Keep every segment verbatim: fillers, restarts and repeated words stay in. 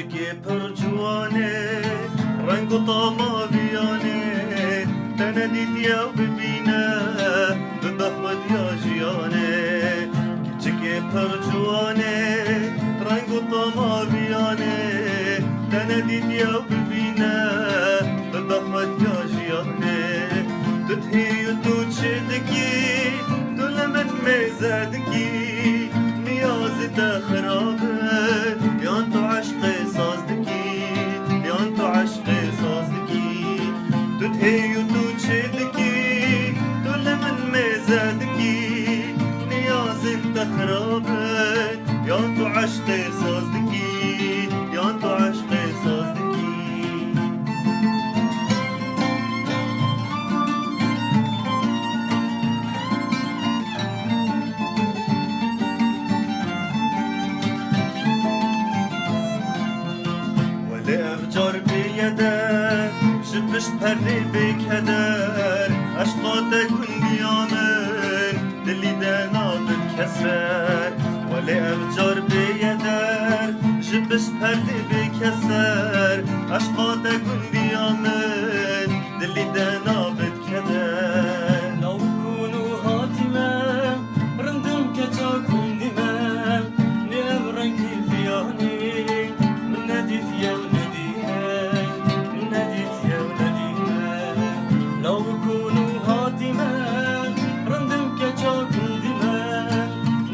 Çikê pir ciwanê, reng û tama viyanê, te nedîtiye û bibîne, bibe xwediya jiyanê. Çikê pir ciwanê, reng û tama viyanê, te nedîtiye û bibîne, bibe xwediya jiyanê. Tu dihê û tu çi dikî, tu li min mêze dikî, niyazê te xirab e, yan tu eşqê saz dikî, yan tu eşqê saz dikî. Tu dihê û tu çi dikî, tu li min mêze dikî, niyazên te xirab e, yan tu eşqê saz dikî, yan tu eşqê saz dikî. Welê ev car bêyeder, ji pişt perdê bê keder, eşqa te gundiya min, dilî de nabit keser. Welê ev car bêyeder, ji pişt perdê bê keser, eşqa te gundiya min, dilî de nabit keder. Law kun û hatî me, rindim keça gundî me, nê ev rengî viyanî, min nedîtiye û nedîme, min nedîtiye û nedîme. Law kun û hatî me, rindim keça gundî me,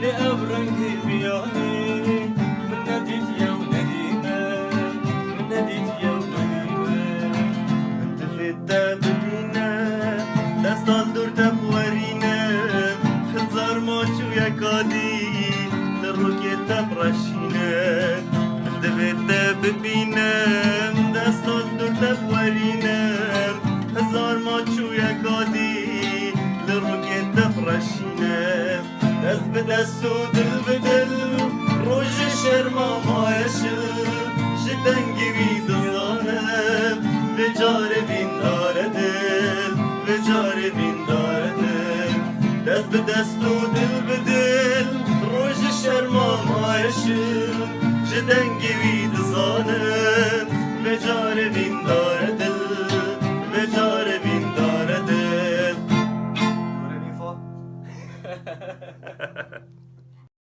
nê ev rengî viyanî, min nedîtiye û nedîme, min nedîtiye û nedîme. Min divê te bibîne, desta li dor te biwerîne, hezar maç û yeka dî li rokê te bireşîne. Min divê te bibîne, desta li dor te biwerîne, hezar maç û yeka dî li rokê te bireşîne. Dest bi dest û dil bi dil, roj ji şerma maye şil, ji dengê wî dizane, vê carê vîndare dil, vê carê vîndare dil. Dest bi dest û dil bi dil, roj ji şerma maye şil, ji dengê wî